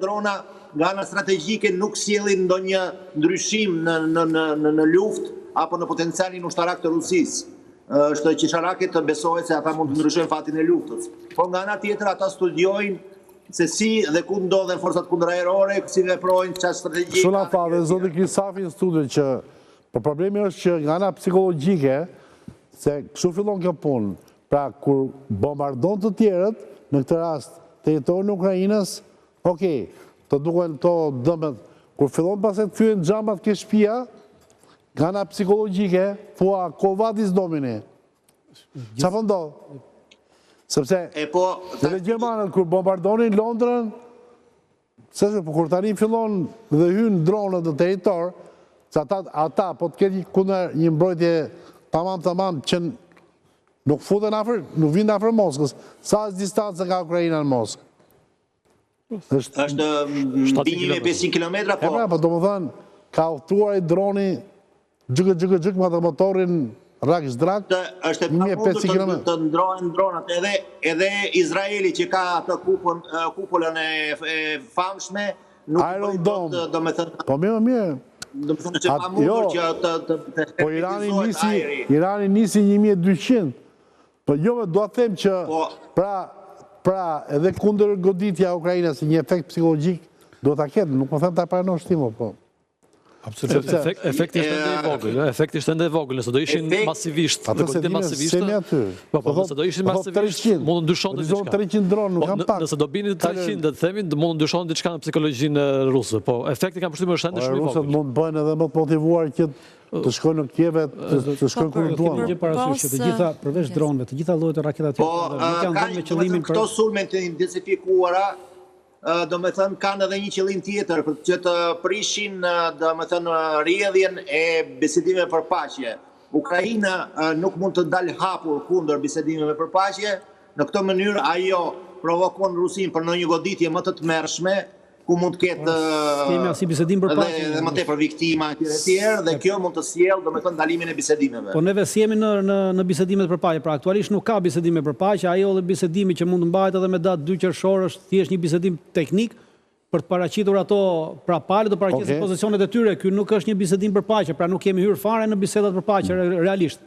drona nga ana strategjike nuk sjellin ndonjë ndryshim në në në në, në luftë apo në potencialin ushtarak të Rusisë. Është qesharake të besohet se ata mund të ndryshojnë fatin e luftës. Por nga ana tjetër ata studiojnë se si dhe ku ndodhen forcat kundërajrore, si veprojnë, çfarë strategji Kështu na tha dhe zoti Krisafi në studio që po problemi është që nga ana psikologjike se kështu fillon kjo punë. Pra kur bombardon të tjerët, në këtë rast territorin e Ukrainës, ok, të duken këto dëmet, kur fillon pastaj të thyhen xhamat ke shtëpia, nga ana psikologjike, thua quo vadis domine. Ça po ndodh? Sepse E po, edhe gjermanët kur bombardonin Londrën, se se, po kur tani fillon dhe hyn dronët në territor, se ata, ata po të ketë një kundër një mbrojtje tamam tamam që nuk futen afër, nuk vinë afër Moskës. Sa është distanca nga Ukraina në Moskë? Është është mbi 1500 kilometra, po. E pra, po domethënë, ka udhëtuar ai droni gjëkë gjëkë gjëkë me atë motorin rak zhdrak, është e pamundur të, të ndrohen dronat. Edhe edhe Izraeli që ka atë kupën kupolën e, e famshme, nuk Iron Dome. Domethënë Po mirë, mirë. Domethënë është e pamundur jo, që të të, të Po Irani nisi Irani nisi 1200. Po jo, dua të them që po, pra pra edhe kundër goditja e Ukrainës një efekt psikologjik do ta ketë, nuk po them ta pranosh ti më, po. Absolutisht. Efekt, efekti është ende i vogël, efekti është ende i vogël, nëse do ishin masivisht, do goditje masivisht. Aty. Po, po, nëse do ishin masivisht, mund të ndryshonte diçka. 300 dron, nuk po, kanë pak. Nëse do binin 300, do të themi, mund të ndryshonte diçka në psikologjinë ruse. Po, efekti kam përshtypjen është ende po, shumë i vogël. Rusët mund të bëhen edhe më të motivuar që të shkojnë në Kiev, të shkojnë ku duan. Kemi një parasysh që të gjitha, përveç dronëve, të gjitha llojet e raketave të po, nuk janë dhënë me qëllimin për këto sulme të intensifikuara, domethënë kanë edhe një qëllim tjetër, për që të prishin domethënë rrjedhjen e bisedimeve për paqe. Ukraina nuk mund të dalë hapur kundër bisedimeve për paqe, në këtë mënyrë ajo provokon Rusinë për ndonjë goditje më të tmerrshme, ku mund të ketë S'kemi asnjë bisedim për paqe. Dhe, dhe më tepër viktima etj etj dhe kjo mund të sjellë domethënë ndalimin e bisedimeve. Po neve s'jemi në në në bisedimet për paqe, pra aktualisht nuk ka bisedime për paqe, ajo lloj bisedimi që mund të mbahet edhe me datë 2 qershor është thjesht një bisedim teknik për të paraqitur ato, pra palët do paraqesin okay. pozicionet e tyre, ky nuk është një bisedim për paqe, pra nuk kemi hyrë fare në bisedat për paqe realisht.